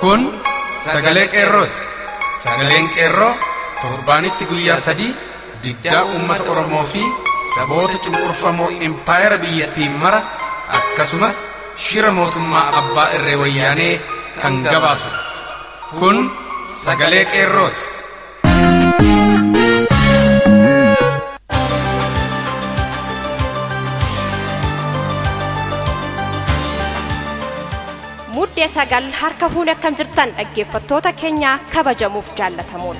Kun sagalee qeerrooti. Sagaleen qeerroo torbaanitti guyyaa 3 diddaa uummata Oromoo fi saboota cunqurfamoo impaayera biyyattiin mara akkasumas shira mootummaa abbaa irree wayyaanee kan gabaasudha. Kun sagalee qeerrooti. Muddee 9 harka fuune akkam jirtan dhaggeeffattoota keenya kabajamuuf jaallatamuun.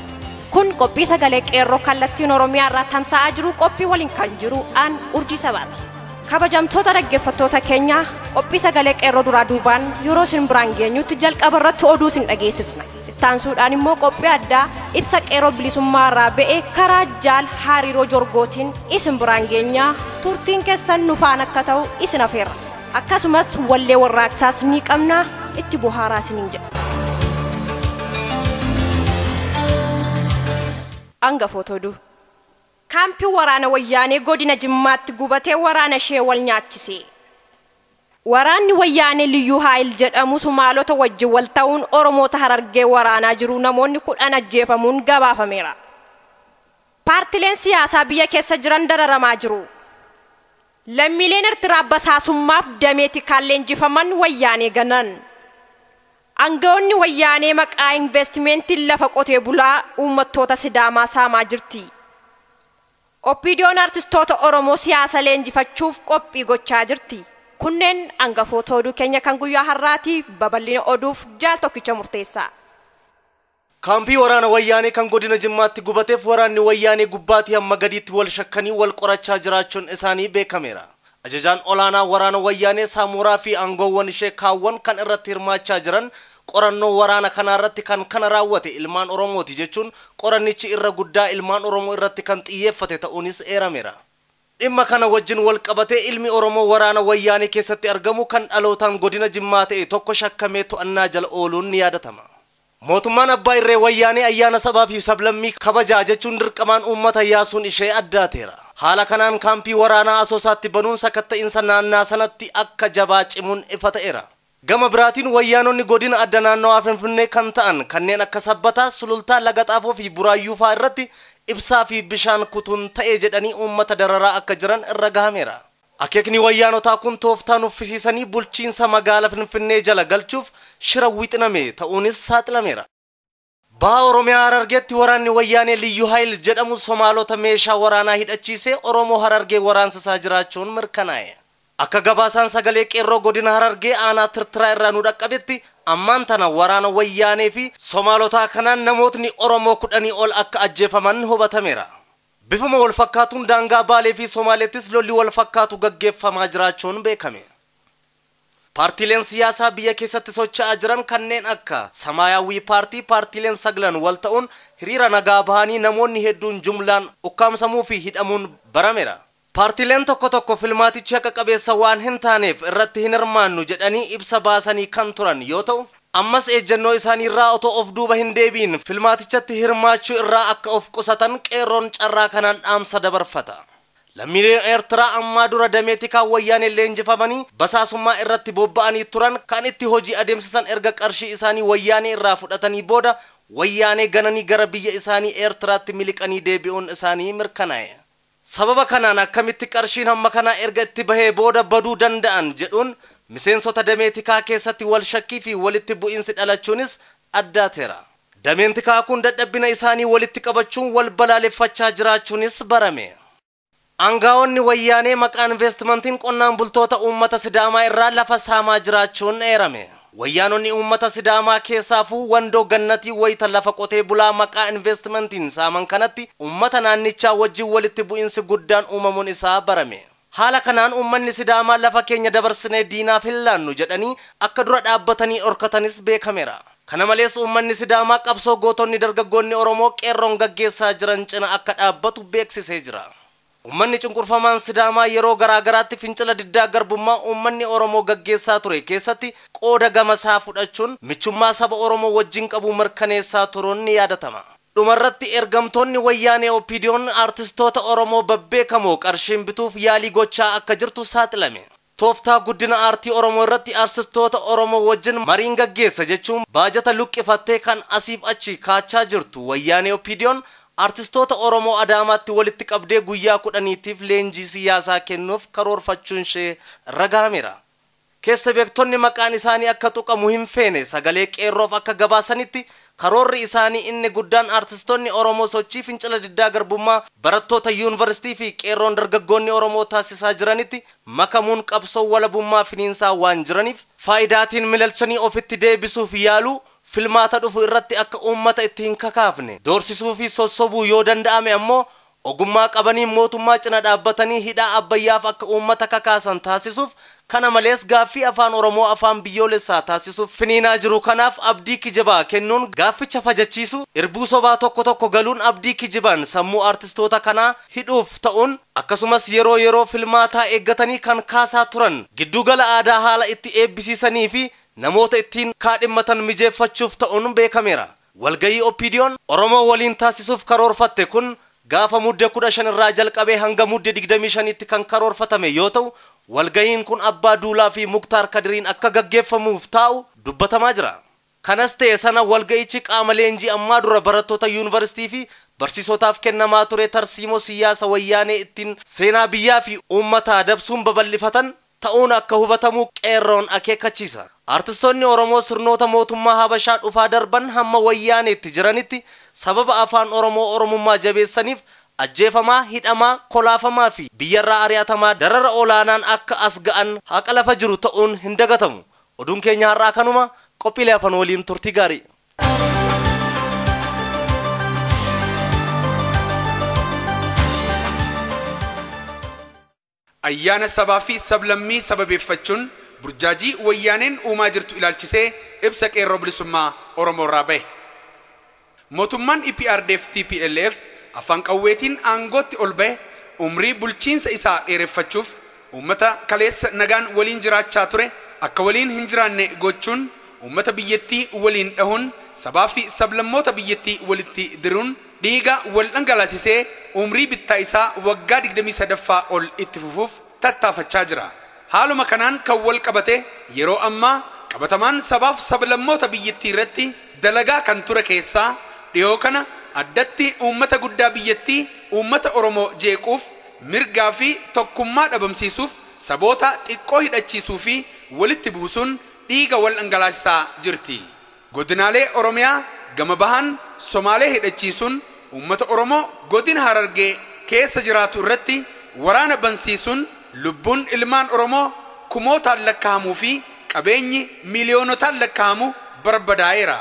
Kun qophii sagalee qeerroo kallattiin Oromiyaa irraa tamsa'aa jiru qophii waliin kan jiru aan urjii sabaati. Kabajamtoota dhaggeeffattoota keenya qophii sagalee qeerroo duraa duubaan yeroo isin biraan geenyutti jalqaba irratti oduu isin dhageessisna. Ittaansuudhaan immoo qophii addaa ibsa qeerroo bilisummaa irraa ba'e karaa jaal hariiroo jorgootiin isin biraan geenyaa turtiin keessan nu faana akka ta'u isin afeerra. Akkasumas wallee warraaqsaas ni qabna itti bohaaraa isiniin jedha. Hangafoota oduu. Kaampii waraana wayyaanee godina Jimmaatti gubatee waraana ishee wal nyaachise. Waraanni wayyaanee Liyyuu Haayil jedhamu Sumaalota wajjin wal ta'uun Oromoota Harargee waraanaa jiru namoonni 10 ajjeefamuun gabaafameera. Paartileen siyaasaa biyya keessa jiran dararamaa jiru. Lammiileen Eertiraa basaasummaaf dameetti kan leenjifaman wayyaanee ganan. Aangawoonni wayyaanee maqaa investimentiin lafa qotee bulaa uummattoota Sidaamaa saamaa jirti. Oppiidiyoon artistoota Oromoo siyaasa leenjifachuuf qophii gochaa jirti. Kunneen hangafoota oduu keenya kan guyyaa har'aati. Babal'ina oduuf jaal tokkicha murteessaa. Kaampii waraana wayyaanee kan godina Jimmaatti gubateef waraanni wayyaanee gubbaatii hamma gadiitti wal shakkanii wal qorachaa jiraachuun isaanii beekameera. Ajajaan olaanaa waraana wayyaanee Saamuraa fi aangoowwan ishee kaawwan kan irratti hirmaachaa jiran qorannoo waraana kanaa irratti kan kana raawwate ilmaan Oromooti jechuun qorannichi irra guddaa ilmaan Oromoo irratti kan xiyyeeffate ta'uunis eerameera. Dhimma kana wajjin wal qabatee ilmi Oromoo waraana wayyaanee keessatti argamu kan dhalootaan godina Jimmaa ta'e tokko shakkamee to'annaa jala ooluun ni yaadatama. Mootummaan abbaa irree wayyaanee ayyaana sabaa fi sablammii kabajaa jechuun dirqamaan uummata yaasuun ishee addaateera. Haala kanaan kaampii waraanaa Asoosaatti banuun sakatta'iinsa naannaa sanatti akka jabaa cimuun ifa ta'eera. Gama biraatiin wayyaanonni godina adda naannawaa Finfinnee kan ta'an kanneen akka Sabbataa, Sulultaa, Laga Xaafoo fi Buraayyuu fa'aa irratti ibsaa fi bishaan kutuun ta'ee jedhanii uummata dararaa akka jiran irra gahameera. Akeekni wayyaanotaa kun tooftaan uffisiisanii bulchiinsa magaalaa Finfinnee jala galchuuf shira wixiname ta'uunis saaxilameera. Baha Oromiyaa Harargeetti waraanni wayyaanee Liyyuu Haayil jedhamu Somaalota meeshaa waraanaa hidhachiisee Oromoo Harargee waraansisaa jiraachuun mirkanaa'e. Akka gabaasaan sagalee qeerroo godina Harargee aanaa Tirtiraa irraa nu dhaqqabetti ammaan tana waraana wayyaanee fi Somaalotaa kanaan namootni Oromoo 10 ol akka ajjeefaman hubatameera. Bifuma wal fakkaatuun daangaa Baalee fi Somaaleettis lolli wal fakkaatu gaggeeffamaa jiraachuun beekame. Paartiileen siyaasaa biyya keessatti socho'aa jiran kanneen akka Samaayawii paartii paartiileen 9 wal ta'uun hiriira nagaa bahanii namoonni hedduun jumlaan ukkaamsamuu fi hidhamuun barameera. Paartiileen tokko tokko filmaatichi haqa qabeessa waan hin taaneef irratti hin hirmaannu jedhanii ibsa baasanii kan turan yoo ta'u, ammas ejjennoo isaanii irraa otoo of duuba hin deebiin filmaatichatti hirmaachuu irraa akka of qusatan qeerroon carraa kanaan dhaamsa dabarfata. Lammiileen Eertiraa ammaa dura dameetikaa wayyaanee leenjifamanii basaasummaa irratti bobba'anii turan kan itti hojii adeemsisan erga qarshii isaanii wayyaanee irraa fudhatanii booda wayyaanee gananii gara biyya isaanii Eertiraatti miliqanii deebi'uun isaanii mirkanaa'e. Sababa kanaan akkamitti qarshiin hamma kanaa erga itti bahee booda baduu danda'an jedhuun miseensota dameetikaa keessatti wal shakkii fi walitti bu'iinsi dhalachuunis addaateera. Dameen tikaa kun dadhabbina isaanii walitti qabachuun wal balaaleffachaa jiraachuunis barame. Aangawoonni wayyaanee maqaa investimentiin qonnaan bultoota uummata Sidaamaa irraa lafa saamaa jiraachuun eerame. Wayyaanonni uummata Sidaamaa keessaafuu wandoo gannatii wayita lafa qotee bulaa maqaa investimentiin saaman kanatti uummata naannichaa wajjin walitti bu'iinsi guddaan uumamuun isaa barame. Haala kanaan uummanni Sidaamaa lafa keenya dabarsinee diinaaf hin laannu jedhanii akka dura dhaabbatanii dhorkatanis beekameera. Kana malees uummanni Sidaamaa qabsoo gootonni dargaggoonni Oromoo qeerroon gaggeessaa jiran cina akka dhaabbatu beeksisee jira. Uummanni cunqurfamaan Sidaamaa yeroo garaa garaatti fincila diddaa garbummaa uummanni Oromoo gaggeessaa ture keessatti qooda gamasaa fudhachuun michummaa saba Oromoo wajjin qabu mirkaneessaa turuun ni yaadatama. Dhumarratti ergamtoonni wayyaanee Oppiidiyoon artistoota Oromoo babbeekamoo qarshiin bituuf yaalii gochaa akka jirtu saaxilame. Tooftaa guddina aartii Oromoo irratti artistoota Oromoo wajjin mariin gaggeessa jechuun baajata luqqifattee kan asiif achi kaachaa jirtu wayyaanee OPDO'n artistoota Oromoo Adaamaatti walitti qabdee guyyaa 10tiif leenjii siyaasaa kennuuf karoorfachuun ishee ragaameera. Keessa beektonni maqaan isaanii akka tuqamu hin feene sagalee qeerroof akka gabaasanitti karoorri isaanii inni guddaan artistoonni Oromoo sochii fincila diddaa garbummaa barattoota yuunivarsiitii fi qeerroon dargaggoonni Oromoo taasisaa jiranitti makamuun qabsoo walabummaa finiinsaa waan jiraniif faayidaatiin milalchanii ofitti deebisuuf yaaluu filmaata dhufu irratti akka uummata itti hin kakaafne doorsisuu fi sossobuu yoo danda'ame ammoo ogummaa qabanii mootummaa cina dhaabbatanii hidhaa abbayyaaf akka uummata kakaasan taasisuuf kana malees gaaffii afaan Oromoo afaan biyyoolessaa taasisuuf finiinaa jiru kanaaf abdii kijibaa kennuun gaafficha fajachiisu irbuu sobaa tokko tokko galuun abdii kijibaan sammuu artistoota kanaa hidhuuf ta'uun akkasumas yeroo yeroo filmaataa eeggatanii kan kaasaa turan giddugala aadaa haala itti eebbisiisanii fi namoota ittiin kaadhimmatan mijeeffachuuf ta'uun beekameera. Walgayii OPDO'n Oromoo waliin taasisuuf karoorfatte kun gaafa mudde 15 irraa jalqabee hanga mudde 25tti kan karoorfatame yoo ta'u walgayiin kun Abbaa Duulaa fi Muktaar Kadiriin akka gaggeeffamuuf taa'u dubbatamaa jira. Kanas ta'e sana walga'ichi qaama leenjii ammaa dura barattoota yuunivarsiitii fi barsiisotaaf kennamaa ture tarsiimoo siyaasa wayyaanee ittiin seenaa biyyaa fi uummataa dabsuun babal'ifatan ta'uun akka hubatamu qeerroon akeekkachiisa. Artistoonni Oromoo sirnoota mootummaa Habashaa dhufaa darban hamma wayyaaneetti jiranitti sababa afaan Oromoo Oromummaa jabeessaniif ajjeefamaa, hidhamaa, kolaafamaa fi biyyarraa ari'atamaa darara olaanaan akka as ga'an haqa lafa jiru ta'uun hin dagatamu. Oduun keenya har'aa kanuma qophiilee hafan waliin turtii gaarii. Ayyaana sabaa fi sablammii sababeeffachuun burjaajii wayyaaneen uumaa jirtu ilaalchisee ibsa qeerroo bilisummaa Oromoo irraa bahe. Mootummaan EPRDF TPLF afaan qawweetiin aangootti ol bahe umrii bulchiinsa isaa dheereffachuuf uummata kaleessa nagaan waliin jiraachaa ture akka waliin hin jiraanne gochuun uummata biyyattii waliin dhahuun sabaa fi sablammoota biyyattii walitti diruun dhiiga wal dhangalaasisee umrii bittaa isaa waggaa 23ffaa ol itti fufuuf tattaafachaa jira. Haaluma kanaan kan wal qabate yeroo ammaa qabatamaan sabaaf sablammoota biyyattii irratti dalagaa kan ture keessaa dhiyoo kana addatti uummata guddaa biyyattii uummata Oromoo jeequuf mirgaa fi tokkummaa dhabamsiisuuf saboota xiqqoo hidhachiisuu fi walitti buusuun dhiiga wal dhangalaasisaa jirti. Godinaalee Oromiyaa gama bahan Somaalee hidhachiisuun uummata Oromoo godina Harargee keessa jiraatu irratti waraana bansiisuun lubbuun ilmaan Oromoo kumootaan lakkaa'amuu fi qabeenyi miiliyoonotaan lakkaa'amu barbadaa'eera.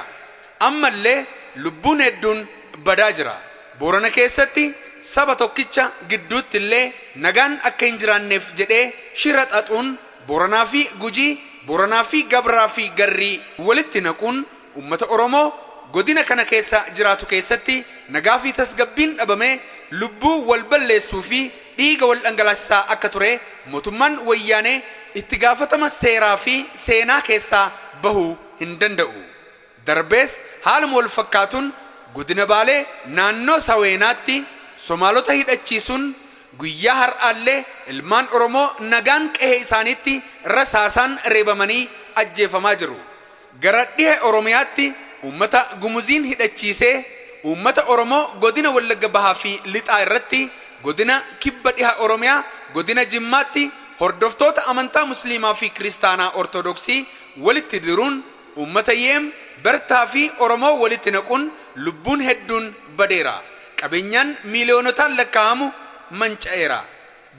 Ammallee lubbuun hedduun badaa jira. Boorana keessatti saba tokkicha gidduutti illee nagaan akka hin jiraanneef jedhee shira xaxuun Booranaa fi Gujii, Booranaa fi Gabraa fi Garrii walitti naquun uummata Oromoo godina kana keessa jiraatu keessatti nagaa fi tasgabbiin dhabamee lubbuu wal balleessuu fi dhiiga wal dhangalaasisaa akka ture mootummaan wayyaanee itti gaafatama seeraa fi seenaa keessaa bahuu hin danda'u. Darbees haaluma wal fakkaatuun godina Baalee naannoo Saweenaatti Somaalota hidhachiisuun guyyaa har'aallee ilmaan Oromoo nagaan qe'ee isaaniitti rasaasaan reebamanii ajjeefamaa jiru. Gara dhiha Oromiyaatti uummata Gumuziin hidhachiisee uummata Oromoo godina Wallagga Bahaa fi Lixaa irratti godina Kibba Dhiha Oromiyaa godina Jimmaatti hordoftoota amantaa Musliimaa fi Kiristaanaa Ortodoksii walitti diruun uummata Yeem Bertaa fi Oromoo walitti naquun lubbuun hedduun badeera. Qabeenyaan miiliyoonotaan lakkaa'amu manca'eera.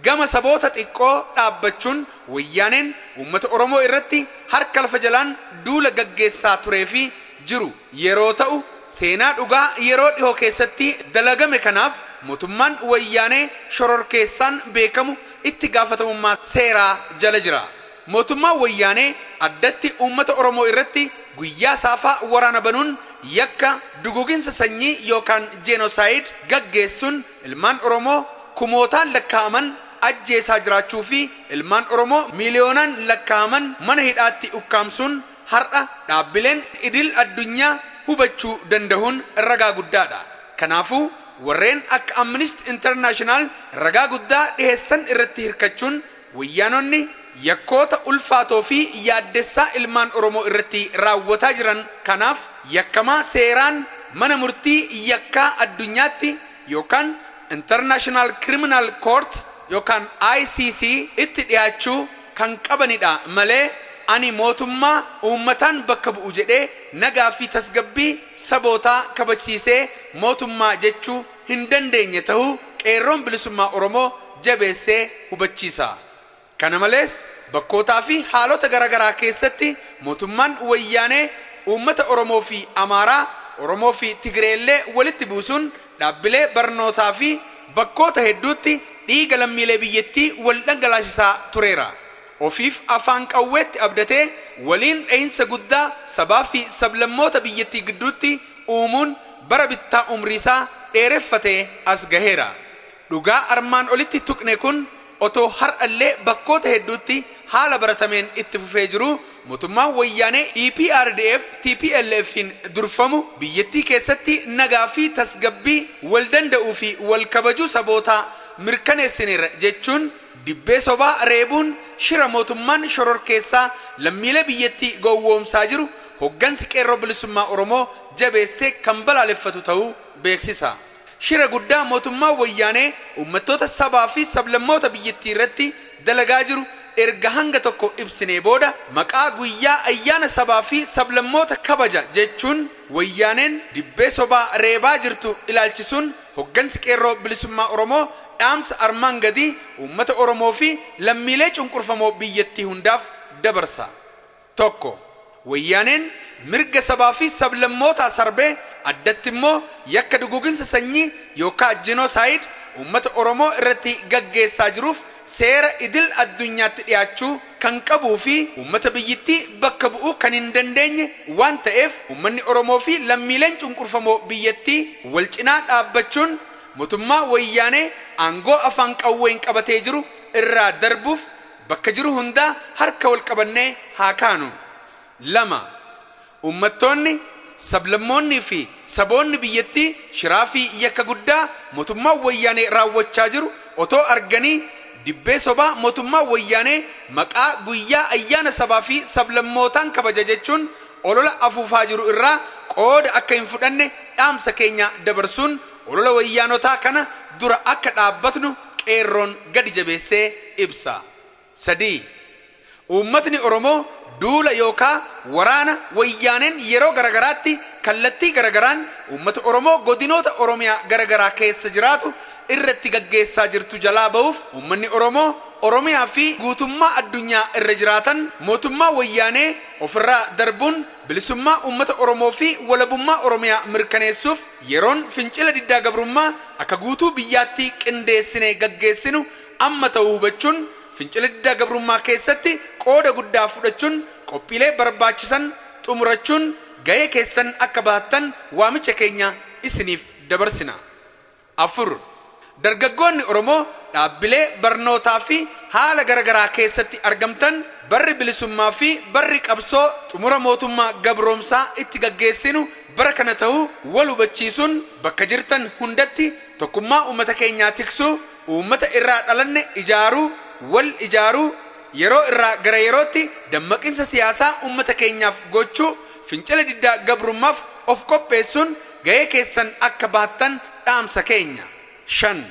Gama saboota xiqqoo dhaabbachuun wayyaaneen uummata Oromoo irratti harka lafa jalaan duula gaggeessaa turee fi jiru yeroo ta'u seenaa dhugaa yeroo dhihoo keessatti dalagame kanaaf mootummaan wayyaanee shororkeessaan beekamu itti gaafatamummaa seeraa jala jira. Mootummaan wayyaanee addatti uummata Oromoo irratti guyyaa saafaa waraana banuun yakka duguginsa sanyii yookaan jenosaayid gaggeessuun ilmaan Oromoo kumootaan lakkaa'aman ajjeesaa jiraachuu fi ilmaan Oromoo miiliyoonaan lakkaa'aman mana hidhaatti ukkaamsuun har'a dhaabbileen idil addunyaa hubachuu danda'uun ragaa guddaadha. Kanaafuu warreen akka Amnesty International ragaa guddaa dhiheessan irratti hirkachuun wayyaanonni yakkoota ulfaatoo fi yaaddessaa ilmaan Oromoo irratti raawwataa jiran kanaaf yakkamaa seeraan mana murtii yakkaa addunyaatti yookaan International Criminal Court yookaan ICC itti dhiyaachuu kan qabanidha malee ani mootummaa uummataan bakka bu'u jedhee nagaa fi tasgabbii sabootaa kabajsiisee mootummaa jechuu hin dandeenye ta'uu qeerroon bilisummaa Oromoo jabeessee hubachiisa. Kana malees bakkootaa fi haalota garaagaraa keessatti mootummaan wayyaanee uummata Oromoo fi Amaaraa, Oromoo fi Tigireellee walitti buusuun dhaabbilee barnootaa fi bakkoota hedduutti dhiiga lammiilee biyyattii wal dhangalaasisaa tureera. Ofiif afaan qawweetti abdatee waliin dhahinsa guddaa sabaa fi sablammoota biyyattii gidduutti uumuun bara bittaa umriisaa dheereffatee as gaheera. Dhugaa armaan olitti tuqne kun otoo har'allee bakkoota hedduutti haala baratameen itti fufee jiru mootummaan wayyaanee EPRDF TPLF'n durfamu biyyattii keessatti nagaa fi tasgabbii wal danda'uu fi wal kabajuu sabootaa mirkaneessineerra jechuun dibbee sobaa reebuun shira mootummaan shororkeessaa lammiilee biyyattii gowwoomsaa jiru hoggansi qeerroo bilisummaa Oromoo jabeessee kan balaaleffatu ta'uu beeksisa. Shira guddaa mootummaa wayyaanee uummattoota sabaa fi sablammoota biyyattii irratti dalagaa jiru erga hanga tokko ibsinee booda maqaa guyyaa ayyaana sabaa fi sablammoota kabaja jechuun wayyaaneen dibbee sobaa reebaa jirtu ilaalchisuun hoggansi qeerroo bilisummaa Oromoo dhaamsa armaan gadii uummata Oromoo fi lammiilee cunqurfamoo biyyattii hundaaf dabarsa. 1. Wayyaaneen mirga sabaa fi sablammootaa sarbee addatti immoo yakka duguginsa sanyii yookaan jenosaayid uummata Oromoo irratti gaggeessaa jiruuf seera idil addunyaatti dhiyaachuu kan qabuu fi uummata biyyattii bakka bu'uu kan hin dandeenye waan ta'eef uummanni Oromoo fi lammiileen cunqurfamoo biyyattii wal cinaa dhaabbachuun mootummaa wayyaanee aangoo afaan qawween qabatee jiru irraa darbuuf bakka jiru hundaa harka wal qabannee haa kaanu. 2. Uummattoonni, sablammoonni fi saboonni biyyattii shiraa fi yakka guddaa mootummaa wayyaanee raawwachaa jiru otoo arganii dibbee sobaa mootummaa wayyaanee maqaa guyyaa ayyaana sabaa fi sablammootaan kabaja jechuun olola afuufaa jiru irraa qooda akka hin fudhanne dhaamsa keenya dabarsuun olola wayyaanotaa kana dura akka dhaabbatnu qeerroon gadi jabeessee ibsa. 3. Uummatni Oromoo duula yookaan waraana wayyaaneen yeroo garagaraatti kallattii garagaraan uummata Oromoo godinoota Oromiyaa garagaraa keessa jiraatu irratti gaggeessaa jirtu jalaa ba'uuf uummanni Oromoo Oromiyaa fi guutummaa addunyaa irra jiraatan mootummaa wayyaanee ofirraa darbuun bilisummaa uummata Oromoo fi walabummaa Oromiyaa mirkaneessuuf yeroon fincila diddaa gabrummaa akka guutuu biyyaatti qindeessinee gaggeessinu amma ta'uu hubachuun fincila diddaa gabrummaa keessatti qooda guddaa fudhachuun qophiilee barbaachisan xumurachuun gahee keessan akka bahattan waamicha keenya isiniif dabarsina. 4. Dargaggoonni Oromoo dhaabbilee barnootaa fi haala garagaraa keessatti argamtan barri bilisummaa fi barri qabsoo xumura mootummaa gabroomsaa itti gaggeessinu bara kana ta'uu wal hubachiisuun bakka jirtan hundatti tokkummaa uummata keenyaa tiksuu, uummata irraa dhalanne ijaaruu, wal ijaaruu, yeroo irraa gara yerootti dammaqinsa siyaasaa uummata keenyaaf gochuu, fincila diddaa gabrummaaf of qopheessuun gahee keessan akka bahattan dhaamsa keenya. 5.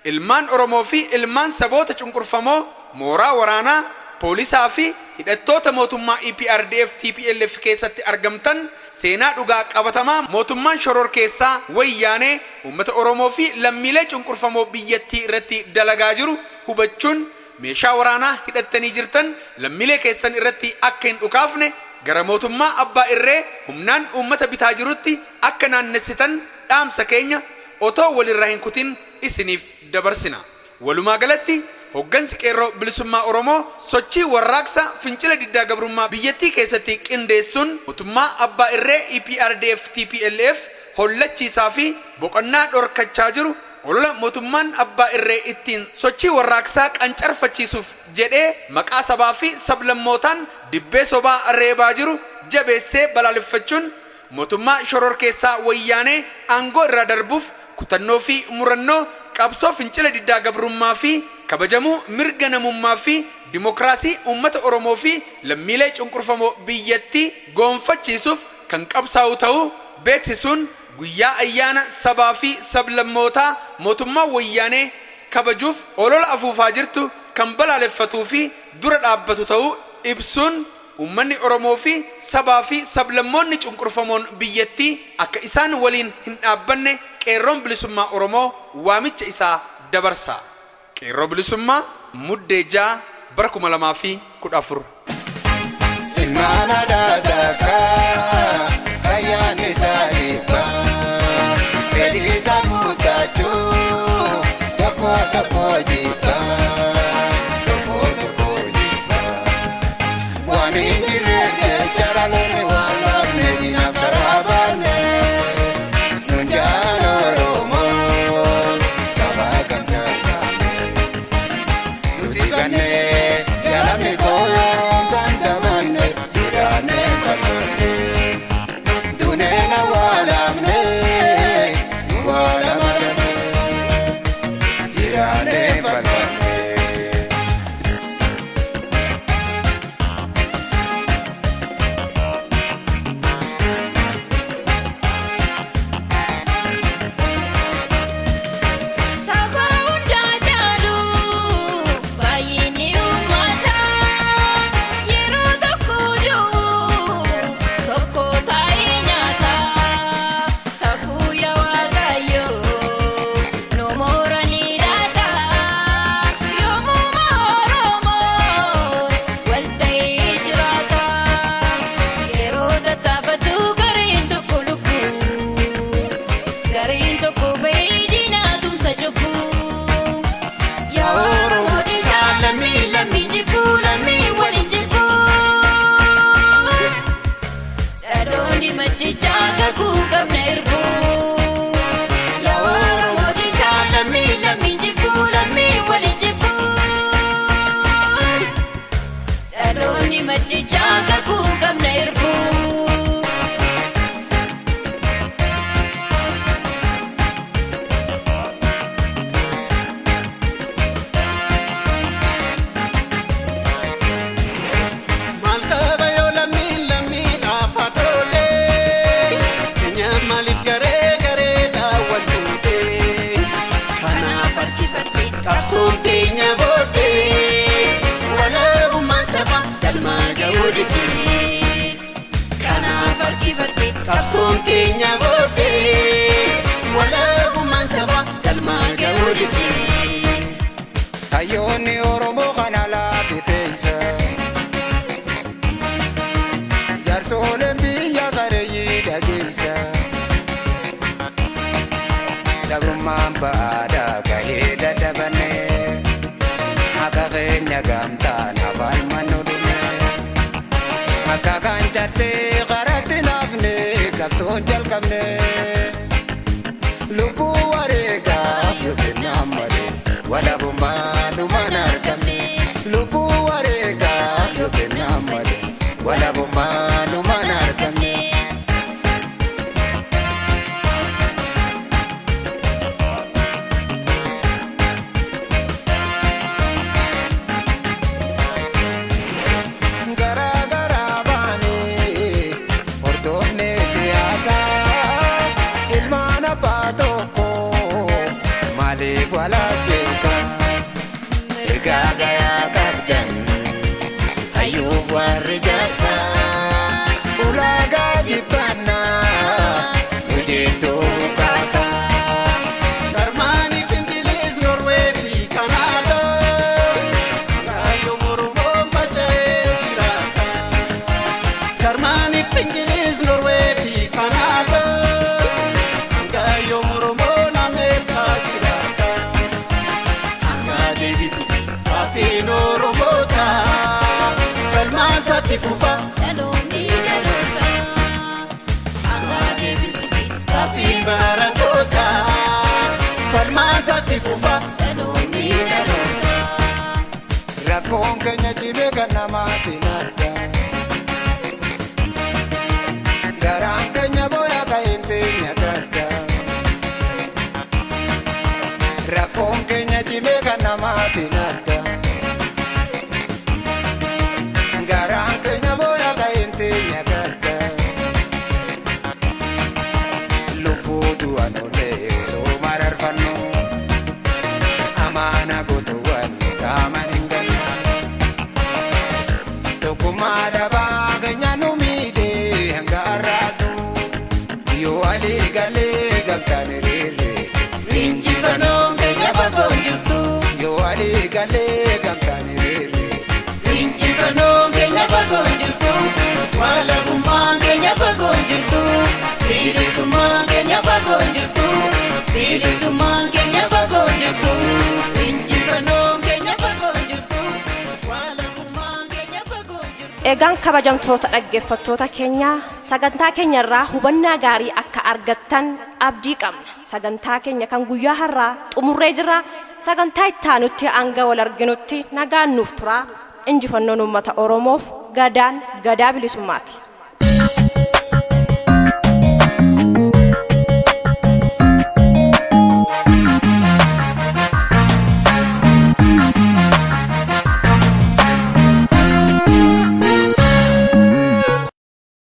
Ilmaan Oromoo fi ilmaan saboota cunqurfamoo mooraa waraanaa, poolisaa fi hidhattoota mootummaa EPRDF TPLF keessatti argamtan seenaa dhugaa qabatamaa mootummaan shororkeessaa wayyaanee uummata Oromoo fi lammiilee cunqurfamoo biyyattii irratti dalagaa jiru hubachuun meeshaa waraanaa hidhattanii jirtan lammiilee keessan irratti akka hin dhukaafne gara mootummaa abbaa irree humnaan uummata bitaa jirutti akka naannessitan dhaamsa keenya otoo walirraa hin kutin isiniif dabarsina. Walumaa galatti hoggansi qeerroo bilisummaa Oromoo sochii warraaqsa fincila diddaa gabrummaa biyyattii keessatti qindeessuun mootummaa abbaa irree EPRDF TPLF hollachiisaa fi boqonnaa dhorkachaa jiru olola mootummaan abbaa irree ittiin sochii warraaqsaa qancarfachiisuuf jedhee maqaa sabaa fi sablammootaan dibbee sobaa reebaa jiru jabeessee balaaleffachuun mootummaa shororkeessaa wayyaanee aangoo irraa darbuuf kutannoo fi murannoo qabsoo fincila diddaa gabrummaa fi kabajamuu mirga namummaa fi dimokiraasii uummata Oromoo fi lammiilee cunqurfamoo biyyattii goonfachiisuuf kan qabsaa'u ta'uu beeksisuun guyyaa ayyaana sabaa fi sablammootaa mootummaa wayyaanee kabajuuf olola afuufaa jirtu kan balaaleffatuu fi dura dhaabbatu ta'uu ibsuun uummanni Oromoo fi sabaa fi sablammoonni cunqurfamoon biyyattii akka isaan waliin hin dhaabbanne qeerroon bilisummaa Oromoo waamicha isaa dabarsa. Qeerroo bilisummaa Muddee 6 bara 2014. Ilmaan aadaa kayyaan isaa dhiibbaa fedhii isaa guuttachuu tokko tokko jibbaa tokko tokko jibbaa waan hin jirreef jecha dhaloonni waan laafne diinaaf karaa baanne nun jaan Oromoon saba kam jalqabne nuti bannee yalamni kooyoon dandamanne jiraanne falmanne duneen awwaalamne nu waalamadamne jiraanne falmanne. Saba hundaa caalu baay'inni uummataa yeroo tokko du'u tokko taa'ee nyaata safuu yaa Waaqayyoo nu mooranii laata yoomuma Oromoon wal ta'ee jiraata yeroo tattaafatu gareen tokko lubbuu. Gareen tokko bahee diinaa tumsa cubbuu. Yaa Oromoo dhiisaa lammii lammii jibbuu lammii waliin jibbuu. Dhaloonni maddichaa kakuu qabna erbuu. Yaa Oromoo dhiisaa lammii lammii jibbuu lammii waliin jibbuu. Dhaloonni maddichaa kakuu qabna erbuu. Maal qaba yoo lammiin lammiidhaaf haadholee keenya maaliif garee gareedhaan wal fuudhee kanaaf harkifate qabsoon teenya booddee walaabummaan saba galmaa ga'uu didee kanaaf harkifate qabsoon teenya booddee walaabummaan saba galmaa ga'uu didee. Hayyoonni Oromoo kana laafi keessa jaarsooleen biyya gareeyyii dhageessa dabrummaan ba'aadhaa gahee dadhabanne akka keenya gamtaan afaan mannu dhumne akka kan cartee qaratti naafne qabsoon jalqabne lubbuu wareegaaf yookiin malee walabummaa dhumaan argamne lubbuu wareegaaf yookiin malee walabummaa dhumaan argamne. Garaa garaa baanee hordofne siyaasaa ilmaan abbaa tokko maaliif wal ajjeesa? Mirgaa gayaa qabdan hayyuuf warri jaarsaa Ulaagaa jibbannaa nu jettuu kaasaa. Jarmanii fi Ingiliz, Norwee fi Kanaadaa kaayyoo Oromoon faca'ee jiraata. Jarmanii fi Ingiliz, Norwee fi Kanaadaa kaayyoo Oromoon Ameerikaa jiraata. Hanga deebitutti gaafiin Oromoota falmaan isaatti fufa. Dhaloonni dhaloota hanga deebitutti Gaafiin barattoota falmaan isaatti fufa. Dhaloonni dhaloota. Rakkoon keenya cimee kan namaatiin adda. Garaan keenya booya ka'een teenya gadda. Rakkoon keenya cimee kan namaatiin adda. Du'an oollee osoo mararfannu amaana gootuwwan qaaman hin gannu. Tokkummaa dhabaa keenya nu miidhee hanga har'aatu yoo walii galee gamtaan hiriirre. Injifannoon keenya fagoo hin jirtu. Yoo walii galee gamtaan hiriirre. Injifannoon keenya fagoo hin jirtu. Walabummaan keenya fagoo hin jirtu. Bilisummaan keenya fagoo hin jirtu. Bilisummaan keenya fagoo hin jirtu. Injifannoon keenya fagoo hin jirtu. Walabummaan keenya fagoo hin jirtu. Egaan kabajamtoota dhaggeeffattoota keenyaa, sagantaa keenya irraa hubannaa gaarii akka argattan abdii qabna. Sagantaa keenya kan guyyaa har'aa xumurree jirra. Sagantaa itti aanutti hanga wal arginutti nagaan nuuf turaa. Injifannoon uummata Oromoof, gadaan gadaa bilisummaati.